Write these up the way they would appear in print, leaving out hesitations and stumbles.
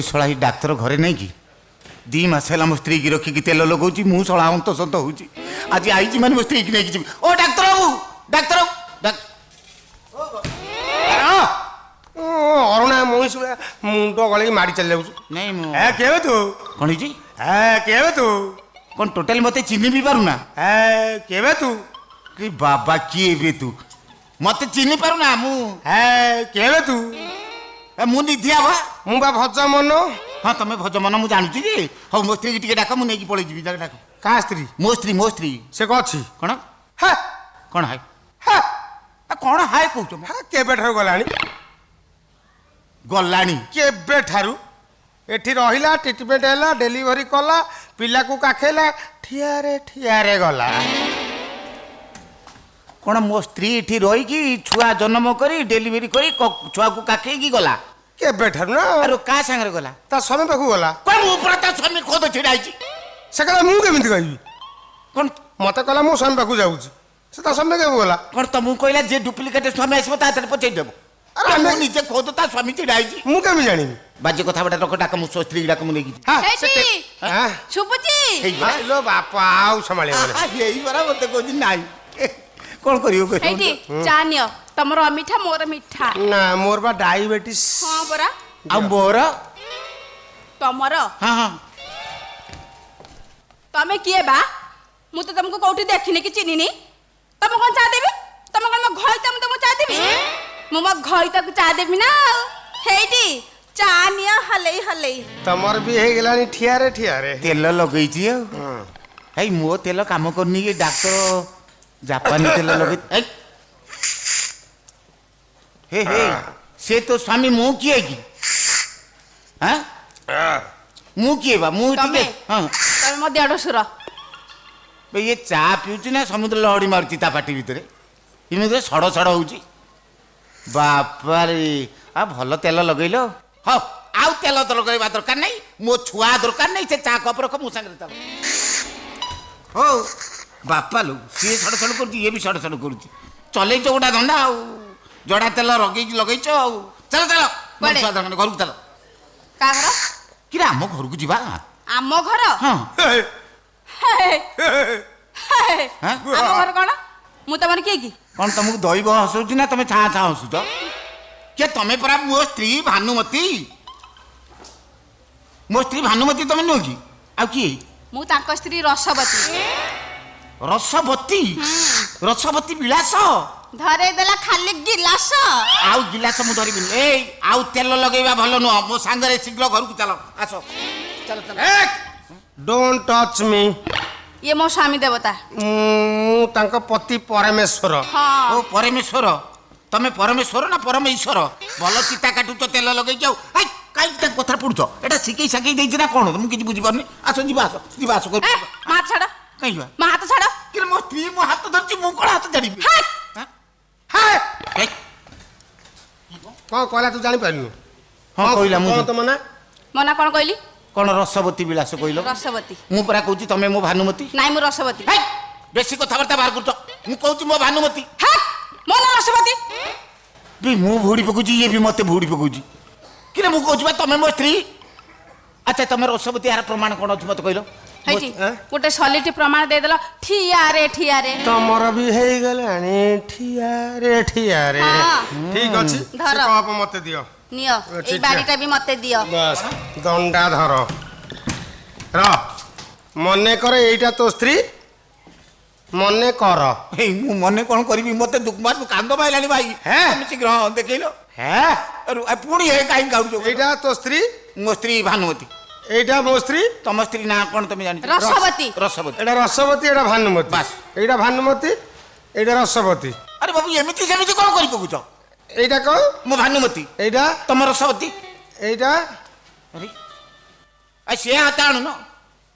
ଶଳା ଏଇ ଡାକ୍ତର ଘରେ ନାଇଁ କି 2 ମାସ ହେଲା ମୋ ସ୍ତ୍ରୀକି ରଖିକି ତେଲ ଲଗାଉଛି। ମୁଁ ଶଳା ଅନ୍ତସନ୍ତ ହଉଛି। ଆଜି ଆଇଛି ମାନେ ମୋ ସ୍ତ୍ରୀକି ନେଇକି ଯିବି। ଓ ଡାକ୍ତର ବାବୁ, ଡାକ୍ତର ଅରୁଣା ମଇଁଷି ଭଳିଆ ମୁଣ୍ଡ ଗଳେଇକି ମାଡ଼ି ଚାଲି ଯାଉଛୁ। ନାଇଁ, ମୁଁ ଏ, କିଏ ବେ ତୁ? କ'ଣ ହେଇଛି? ଏ, କିଏ ବେ ତୁ? କ'ଣ ଟୋଟାଲି ମତେ ଚିହ୍ନି ବି ପାରୁନା? ଏ, କିଏ ବେ ତୁ? କି ବାବା, କିଏ ଏବେ ତୁ? ମତେ ଚିହ୍ନି ପାରୁନା ମୁଁ? ଏ, କିଏ ବେ ତୁ? ଏ, ମୁଁ ନିଧିଆ ବା। ମୁଁ ବା ଭଜମନ। ହଁ, ତମେ ଭଜମନ ମୁଁ ଜାଣୁଛି ଯେ। ହଉ, ମୋ ସ୍ତ୍ରୀକି ଟିକେ ଡାକ, ମୁଁ ନେଇକି ପଳେଇ ଯିବି। ଡାକ। କାହା ସ୍ତ୍ରୀ? ମୋ ସ୍ତ୍ରୀ, ମୋ ସ୍ତ୍ରୀ। ସେ କଣ ଅଛି? କ'ଣ? ହେ। କ'ଣ ହାଏ? ହେ। ଆ, କ'ଣ ହାଏ କହୁଛ ମ? ହେ, କେବେଠାରୁ ଗଲାଣି। ଗଲାଣି? କେବେଠାରୁ ଏଠି ରହିଲା, ଟ୍ରିଟମେଣ୍ଟ ହେଲା, ଡେଲିଭରି କଲା, ପିଲାକୁ କାଖେଇଲା, ଠିଆରେ ଠିଆରେ ଗଲା। କ'ଣ ମୋ ସ୍ତ୍ରୀ ଏଠି ରହିକି ଛୁଆ ଜନ୍ମ କରି, ଡେଲିଭରି କରି, ଛୁଆକୁ କାଖେଇକି ଗଲା? କେବେଠାରୁ ନା। ଆରେ, କାହା ସାଙ୍ଗରେ ଗଲା? ତା ସ୍ୱାମୀ ପାଖକୁ ଗଲା। କ'ଣ, ମୁଁ ପୁରା ତା ସ୍ୱାମୀ ଖୋଦ ଛିଡ଼ା ହେଇଛି। ସେ କହିଲା, ମୁଁ କେମିତି କହିବି? କ'ଣ? ମତେ କହିଲା, ମୁଁ ସ୍ୱାମୀ ପାଖକୁ ଯାଉଛି। ସେ ତା ସ୍ୱାମୀ ପାଖକୁ ଗଲା। କ'ଣ ତମକୁ କହିଲା ଯେ ଡୁପ୍ଲିକେଟ ସ୍ୱାମୀ ଆସିବ, ତା ହାତରେ ପଚେଇ ଦେବ? ଆରେ, ଆରେ, ମୁଁ ଆମେ- ନିଜେ ଖୋଦ ତା ସ୍ୱାମୀ ଛିଡ଼ା ହେଇଛି। ମୁଁ କେମିତି ଜାଣିବି? ବାଜେ କଥାବାର୍ତ୍ତା ରଖ, ଡାକ, ମୁଁ ସ୍ତ୍ରୀ ଡାକ, ମୁଁ ନେଇକି ଯିବି। ହଁ, ସେ ହେଇଟି। ହଁ? ଶୁଭୁଛି? ହେଇ ପରା। ଲୋ ବାପା, ଆଉ ସମ୍ଭାଳି ହବନି। ଏଇ ପରା ମତେ କହୁଛି ନାଇଁ। କ'ଣ କରିବ କହିଲ? ହେଇଟି, ଚା ନିଅ। ତମର ଅମିଠା, ମୋର ମିଠା। ନା, ମୋର ବା ଡାଇବେଟିସ୍। ହଁ ପରା। ଆଉ ମୋର? ତମର? ହଁ। ତମେ କିଏ ବା? ମୁଁ ତ ତମକୁ କୋଉଠି ଦେଖିନି କି ଚିହ୍ନିନି। ତମେ କଣ ଚା ଦେବି? ତମେ କଣ ମୋ ଘଇତା? ମୁଁ ତମକୁ ଚା ଦେବି? ମୁଁ ମୋ ଘଇତାକୁ ଚା ଦେବି ନା ଆଉ। ହେଇଟି, ଚା ନିଅ ହଲେଇ ହଲେଇ। ତମର ବି ହେଇଗଲାଣି ଠିଆରେ ଠିଆରେ। ତେଲ ଲଗେଇଛି ଆଉ। ଏଇ, ମୋ ତେଲ କାମ କରୁନି କି? ଡାକ୍ତର ଜାପାନୀ ତେଲ ଲଗେଇ। ଏଇ, ହେ ହେ, ସେ ତୋ ସ୍ୱାମୀ, ମୁଁ କିଏ କି? ହାଁ, ମୁଁ କିଏ ବା ମୁଁ? ତମେ? ଟିକେ ହଁ। ତମେ ମୋ ଦେଢଶୁର। ବେ, ଇଏ ଚା ପିଉଛି ନା ସମୁଦ୍ର ଲହଡ଼ି ମାରୁଛି ତା ପାଟି ଭିତରେ? ଏମିତି ସଡ଼ ସଡ଼ ହଉଛି। ବାପାରେ, ଆଉ ଭଲ ତେଲ ଲଗେଇଲ। ହଉ, ଆଉ ତେଲ ତ ଲଗେଇବା ଦରକାର ନାହିଁ, ମୋ ଛୁଆ ଦରକାର ନାହିଁ। ସେ ଚା କପ୍ ରଖ, ମୋ ସାଙ୍ଗରେ ଚାଲ। ହଉ ବାପା ଲୋ, ସିଏ ସଡ଼ ସଡ଼ କରୁଛି, ଇଏ ବି ସଡ଼ ସଡ଼ କରୁଛି। ଚଲେଇଛ ଗୋଟା ଧନ୍ଦା ଆଉ, ଜଡ଼ା ତେଲ ଲଗେଇକି ଲଗେଇଛ ଆଉ। ଚାଲ ଚାଲ, ମୋ କୁଆଡ଼େ? ଛୁଆ ଦରକାର ନାହିଁ, ଘରକୁ ଚାଲ। କାହା ଘର? କିରେ, ଆମ ଘରକୁ ଯିବା। ଆମ ଘର? ହଁ। ହେ, ହେ, ହାଁ? ଆମ ଘର କଣ? ମୁଁ ତମର କିଏ କି? କ'ଣ ତମକୁ ଦଇବ ହସଉଛି ନା ତମେ ଛାଁ ଛାଁ ହସୁଛ? କିଏ ତମେ ପରା ମୋ ସ୍ତ୍ରୀ ଭାନୁମତୀ। ମୋ ସ୍ତ୍ରୀ ଭାନୁମତୀ ତମେ ନୁହଁ କି? ଆଉ କିଏ? ମୁଁ ତାଙ୍କ ସ୍ତ୍ରୀ ରସବତୀ। ରସବତୀ, ରସବତୀ ବିଳାସ। ଧରେଇ ଦେଲା ଖାଲି ଗିଲାସ। ଆଉ ଗିଲାସ ମୁଁ ଧରିବିନି। ଏଇ, ଆଉ ତେଲ ଲଗେଇବା ଭଲ ନୁହଁ। ମୋ ସାଙ୍ଗରେ ଶୀଘ୍ର ଘରକୁ ଚାଲ, ଆସ, ଚାଲ ଚାଲ। Don't touch me. ଇଏ ମୋ ସ୍ୱାମୀ ଦେବତା। ମୁଁ ତାଙ୍କ ପତି ପରମେଶ୍ୱର। ହଁ। ଓ ପରମେଶ୍ୱର, ତମେ ପରମେଶ୍ୱର ନା ପରମେଶ୍ୱର? ଭଲ ଚିତା କାଟୁଛ ତେଲ ଲଗେଇକି। ଆଉ ଏଇ, କାହିଁକି ତାଙ୍କ କଥାରେ ପଡୁଛ? ଏଟା ଶିଖେଇ ସାକେଇ ଦେଇଛି ନା କ'ଣ? ମୁଁ କିଛି ବୁଝିପାରୁନି। ଆସ ଯିବା, ଆସ ଯିବା, ଆସ। ଏ, ମା ହାତ ଛାଡ। କାହିଁ ଯିବା? ମା ହାତ ଛାଡ। କିନ୍ତୁ ମୋ ସ୍ତ୍ରୀ ମୋ ହାତ ଧରିଛି, ମୁଁ କ'ଣ ହାତ ଛାଡ଼ିବି? ହେ! ହାଁ? ହେ! ଏଇ, କଣ କହିଲା ତୁ ଜାଣିପାରିଲୁ? ହଁ, କହିଲା ମୁଁ। କଣ ତମ ନା? ମୋ ନା କଣ କହିଲି? କ'ଣ ରସବତୀ ବିଳାସ କହିଲ। ରସବତୀ। ମୁଁ ପରା କହୁଛି ତମେ ମୋ ଭାନୁମତୀ। ନାଇଁ, ମୁଁ ରସବତୀ। ହେଇ, ବେଶୀ କଥାବାର୍ତ୍ତା ବାହାର କରୁଛ। ମୁଁ କହୁଛି ମୋ ଭାନୁମତୀ। ହେ, ମୋ ନା ରସବତୀ। ବି ମୁଁ ଭୁଡ଼ି ପକଉଛି, ଇଏ ବି ମତେ ଭୁଡ଼ି ପକଉଛି। କିରେ, ମୁଁ କହୁଛି ବା ତମେ ମୋ ସ୍ତ୍ରୀ। ଆଚ୍ଛା, ତମେ ରସବତୀ, ଏହାର ପ୍ରମାଣ କ'ଣ ଅଛି ମତେ କହିଲ? ହେଇଟି, ଆଁ? ଗୋଟେ ସଲିଟ ପ୍ରମାଣ ଦେଇଦେଲ ଠିଆରେ ଠିଆରେ। ତମର ବି ହେଇଗଲାଣି ଠିଆରେ ଠିଆରେ। ହଁ। ଠିକ ଅଛି। ଧର। ସେ କପ ମତେ ଦିଅ। ନିଅ। ଏଇ ଠିକ। ବାଡ଼ିଟା ବି ମତେ ଦିଅ। ବାସ୍, ଦଣ୍ଡା ଧର ର। ମନେ କର ଏଇଟା ତୋ ସ୍ତ୍ରୀ, ମନେ କର। ହେଇ, ମୁଁ ମନେ କ'ଣ କରିବି? ମତେ ଦୁଃଖ କାନ୍ଦ ପାଇଲାଣି ଭାଇ। ହେ? ତମେ ଶୀଘ୍ର ହଁ ଦେଖେଇଲ। ହେ। ଆରୁ, ଆ, ପୁଣି ହେ କାହିଁକି କାଢୁଛ? ଏଇଟା ତୋ ସ୍ତ୍ରୀ। ମୋ ସ୍ତ୍ରୀ ଭାନୁମତୀ। ଏଇଟା ମୋ ସ୍ତ୍ରୀ। ତମ ସ୍ତ୍ରୀ ନାଁ କ'ଣ ତମେ ଜାଣିଛ? ରସବତୀ। ରସବତୀ। ଏଇଟା ରସବତୀ, ଏଇଟା ଭାନୁମତୀ। ବାସ୍। ଏଇଟା ଭାନୁମତୀ, ଏଇଟା ରସବତୀ। ଆରେ ବାବୁ, ଏମିତି ସେମିତି କ'ଣ କରି ପକଉଛ? ଏଇଟା କଣ? ମୋ ଭାନୁମତୀ। ଏଇଟା? ତମ ରସବତୀ। ଏଇଟା? ଆରେ, ଆ ସିଏ ହାତ ଆଣୁନ।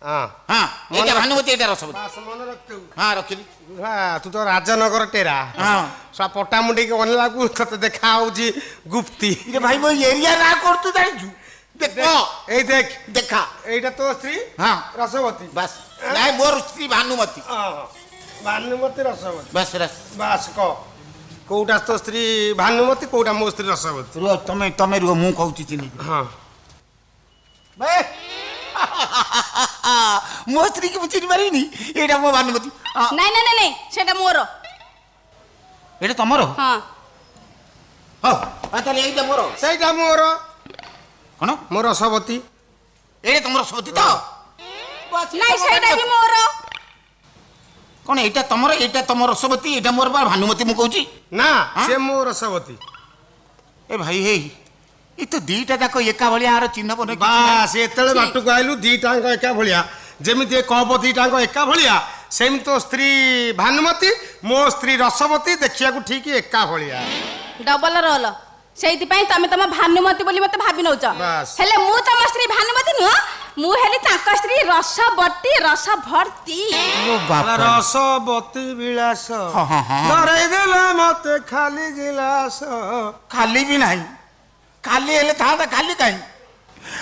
ହଁ। ହଁ, ଏଇଟା ଭାନୁମତୀ, ଏଇଟା ରସବତୀ। ବାସ୍, ମନେ ରଖିଥିବୁ। ହଁ, ରଖିଲି। ହଁ, ତୁ ତ ରାଜନଗର ଟେରା। ହଁ। ସା ପଟା ମୁଣ୍ଡେଇକି ଅନେଇଲାକୁ ତତେ ଦେଖା ହଉଛି ଗୁପ୍ତି। ଇରେ ଭାଇ, ମୋ ଏରିଆ ନାଁ କଣ ତୁ ଜାଣିଛୁ? ଦେଖ। ଏଇ ଦେଖ। ଦେଖା। ଏଇଟା ତୋ ସ୍ତ୍ରୀ। ହଁ। ରସବତୀ। ବାସ୍, ନାଇଁ, ମୋର ସ୍ତ୍ରୀ ଭାନୁମତୀ। ହଁ, ଭାନୁମତୀ, ରସବତୀ। ବାସ୍ ବାସ୍। ବାସ୍, କହ କୋଉଟା ତୋ ସ୍ତ୍ରୀ ଭାନୁମତୀ, କୋଉଟା ମୋ ସ୍ତ୍ରୀ ରସବତୀ? ରୁହ, ତମେ ତମେ ରୁହ, ମୁଁ କହୁଛି ଚିହ୍ନି। ହଁ। ବେ ମୋ ସ୍ତ୍ରୀ କି ମୁଁ ଚିହ୍ନି ପାରିବିନି? ଏଇଟା ମୋ ଭାନୁମତୀ। ନାଇଁ ନାଇଁ ନାଇଁ ନାଇଁ, ସେଟା ମୋର। ଏଇଟା ତମର? ହଁ। ହଉ, ତାହେଲେ ଏଇଟା ମୋର। ସେଇଟା ମୋର। କଣ? ମୋ ରସବତୀ। ଏଇଟା ତମର ରସବତୀ ତ? ନାଇଁ, ସେଇଟା ବି ମୋର। କଣ ଏଇଟା ତମର, ଏଇଟା ତମ ରସବତୀ, ଏଇଟା ମୋର ବା ଭାନୁମତୀ ମୁଁ କହୁଛି। ନା। ହଁ? ସେ ମୋ ରସବତୀ। ଏ ଭାଇ ହେଇ, ଏ ତ ଦିଟା ଯାକ ଏକା ଭଳିଆ, ଆର ଚିହ୍ନ ବର୍ଣ୍ଣ କିଛି ନାହିଁ। ବାସ୍, ଏତେବେଳେ ବାଟକୁ ଆଇଲୁ। ଦିଟାଙ୍କ ଏକା ଭଳିଆ, ଯେମିତି ଏ କପ ଦିଟାଙ୍କ ଏକା ଭଳିଆ, ସେମିତି ତୋ ସ୍ତ୍ରୀ ଭାନୁମତୀ, ମୋ ସ୍ତ୍ରୀ ରସବତୀ ଦେଖିବାକୁ ଠିକ ଏକା ଭଳିଆ। ଡବଲ ରୋଲ, ସେଇଥିପାଇଁ ତମେ ତମ ଭାନୁମତୀ ବୋଲି ମତେ ଭାବି ନଉଛ। ବାସ୍। ହେଲେ ମୁଁ ତମ ସ୍ତ୍ରୀ ଭାନୁମତୀ ନୁହଁ, ମୁଁ ହେଲି ତାଙ୍କ ସ୍ତ୍ରୀ ରସବତୀ, ରସ ଭର୍ତ୍ତି। ଓ ବାପା। ରସବତୀ ବିଳାସ ହଁ, ହଁ, ହଁ। ଧରେଇ ଦେଲା ମତେ ଖାଲି ଗିଲାସ। ଖାଲି ବି ନାହିଁ, ଖାଲି ହେଲେ ଥାନ୍ତା, ଖାଲି କାହିଁ?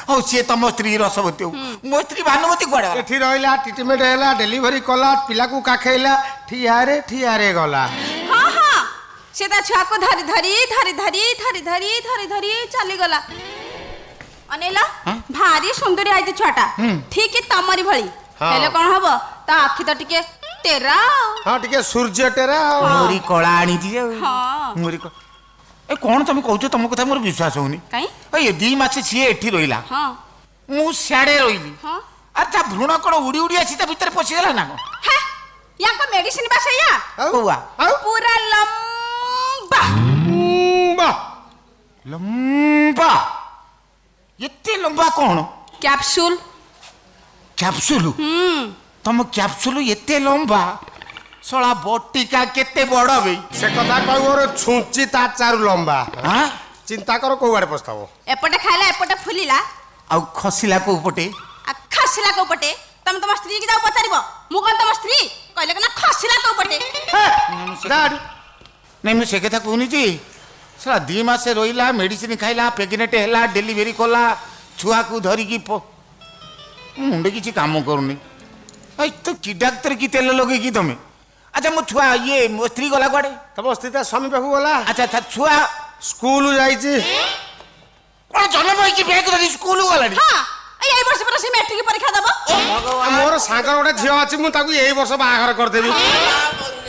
ହଉ, ସିଏ ତମ ସ୍ତ୍ରୀ ରସବତୀ ହଉ, ମୋ ସ୍ତ୍ରୀ ଭାନୁମତୀ କୁଆଡେ ଗଲା? ଏଠି ରହିଲା, ଟ୍ରିଟମେଣ୍ଟ ହେଲା, ଡେଲିଭରି କଲା, ପିଲାକୁ କାଖେଇଲା, ଠିଆରେ ଠିଆରେ ଗଲା। ହଁ ହଁ, ସେ ତା ଛୁଆକୁ ଧରି ଧରି ଧରି ଧରି ଧରି ଧରି ଧରି ଧରି ଚାଲିଗଲା। ଅନେଇଲ, ଭାରି ସୁନ୍ଦରୀ ହେଇଛି ଛୁଆଟା, ଠିକ ତମରି ଭଳି। ହେଲେ କଣ ହବ, ତା ଆଖି ତ ଟିକେ ଟେରା ଆଉ। ହଁ, ଟିକେ ସୂର୍ଯ୍ୟ ଟେରା ଆଉ। ମୋରି କଳା ଆଣିଛି ଆଉ। ମୋରି ଏ କଣ ତମେ କହୁଛ? ତମ କଥା ମୋର ବିଶ୍ୱାସ ହଉନି। କାଇଁ? ଏ 2 ମାସ ସିଏ ଏଠି ରହିଲା, ମୁଁ ସିଆଡେ ରହିଲି। ଆରେ, ତା ଭ୍ରୂଣ କଣ ଉଡି ଉଡି ଆସି ତା ଭିତରେ ପଶିଗଲା ନା କଣ? ହେ, ୟାଙ୍କ ମେଡିସିନ ବା ସେଇଆ। ଆଉ? କଉଆ। ଆଉ ପୁରା ଲମ୍ବା। ବାଃ। ଲମ୍ବା, ଏତେ ଲମ୍ବା କଣ? କ୍ୟାପସୁଲ। କ୍ୟାପସୁଲ? ତମ କ୍ୟାପସୁଲ ଏତେ ଲମ୍ବା, ଶଳା ବଟିକା କେତେ ବଡ ବେ? ସେ କଥା କହିବ, ଛୁଞ୍ଚି ତା ଚାରୁ ଲମ୍ବା। ଆଁ? ଚିନ୍ତା କର, କୋଉ ଆଡେ ପସ୍ତାବ। ଏପଟେ ଖାଇଲା, ଏପଟେ ଫୁଲିଲା। ଆଉ ଖସିଲା କୋଉ ପଟେ? ଆଉ ଖସିଲା କୋଉ ପଟେ, ତମେ ତମ ସ୍ତ୍ରୀ କି ଯାଉ ପଚାରିବ। ମୁଁ କଣ ତମ ସ୍ତ୍ରୀ? କହିଲେ କି ନା ଖସିଲା କୋଉ ପଟେ। ନାଇଁ, ମୁଁ ସେ କଥା କହୁନି ଯେ, ଶଳା 2 ମାସ ରହିଲା, ମେଡିସିନ ଖାଇଲା, ପ୍ରେଗନେଣ୍ଟ ହେଲା, ଡେଲିଭରି କଲା, ଛୁଆକୁ ଧରିକି ମୁଣ୍ଡ କିଛି କାମ କରୁନି। ଏଇ ତ କି ଡାକ୍ତର କି ତେଲ ଲଗେଇକି ତମେ? ଆଚ୍ଛା, ମୋ ଛୁଆ ଇଏ ମୋ ସ୍ତ୍ରୀ ଗଲା କୁଆଡେ? ତମ ସ୍ତ୍ରୀ ତା ସ୍ୱାମୀ ପାଖକୁ ଗଲା। ଆଚ୍ଛା, ତା ଛୁଆ? ସ୍କୁଲ ଯାଇଛି। କଣ, ଜନ୍ମ ହେଇକି ବ୍ୟାଗ ଧରି ସ୍କୁଲ ଗଲାଣି? ହଁ, ଏଇ ବର୍ଷ ପରେ ସେ ମେଟ୍ରିକ ପରୀକ୍ଷା ଦବ। ଆଉ ମୋର ସାଙ୍ଗର ଗୋଟେ ଝିଅ ଅଛି, ମୁଁ ତାକୁ ଏଇ ବର୍ଷ ବାହାଘର କରିଦେବି।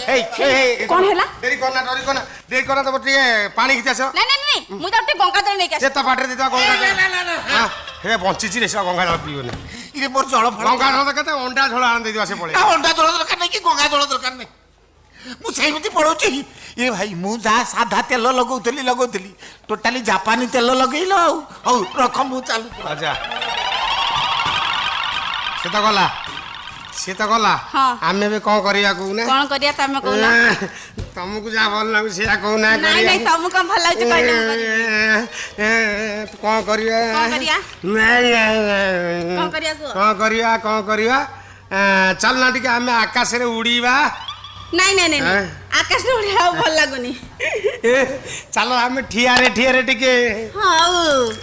ଏଇ, ଏଇ, ଏଇ, କଣ ହେଲା? ଡେରି କରନା, ଡରି କରନା, ଡେରି କରନା, ତମ ଟିକେ ପାଣି ଘିତି ଆସ। ନାଇଁ ନାଇଁ ନାଇଁ, ମୁଁ ଯାଉ ଟିକେ ଗଙ୍ଗା ଜଳ ନେଇକି ସେ ଆସେ। ତା ପାଟିରେ ଦେଇଦେବା ଗଙ୍ଗା ଜଳ। ହଁ, ହେ ବଞ୍ଚିଛି ରେ, ସେ ଗଙ୍ଗା ଜଳ ପିଇବନି। ଇରେ, ମୋର ଜଳ ଫଳ ଗଙ୍ଗା ଜଳ କେତେ, ଅଣ୍ଡା ଝୋଳ ଆଣି ଦେଇଦେବା, ସେ ପଳେଇ। ନା, ଅଣ୍ଡା ଜଳ ଦରକାର ନାହିଁ କି ଗଙ୍ଗା ଜଳ ଦରକାର ନାହିଁ, ମୁଁ ସେମିତି ପଳଉଛି। ଏ ଭାଇ, ମୁଁ ଯାହା ସାଧା ତେଲ ଲଗଉଥିଲି ଲଗଉଥିଲି, ଟୋଟାଲି ଜାପାନୀ ତେଲ ଲଗେଇଲ ଆଉ। ହଉ ରଖ, ମୁଁ ଚାଲୁଛି। ଆଚ୍ଛା, ସେ ତ ଗଲା, ସିଏ ତ ଗଲା। ଆମେ ଏବେ କଣ କରିବା କହୁନା? କଣ କରିବା ତମେ କହୁନ? ତମକୁ ଯାହା ଭଲ ଲାଗୁଛି ସେଇଆ କହୁନା। ନାଇଁ ନାଇଁ, ତମକୁ କଣ ଭଲ ଲାଗୁଛି କହିଲେ ମୁଁ କରିବି। କଣ କରିବା? କଣ କରିବା? କଣ କରିବା କୁହ? କଣ କରିବା, କଣ କରିବା? ଚାଲ ନା ଟିକେ ଆମେ ଆକାଶରେ ଉଡ଼ିବା। ନାଇଁ ନାଇଁ ନାଇଁ ନାଇଁ, ଆଁ? ଆକାଶରେ ଉଡ଼ିବାକୁ ଭଲ ଲାଗୁନି। ଚାଲ ଆମେ ଠିଆରେ ଠିଆରେ ଟିକେ। ହଉ।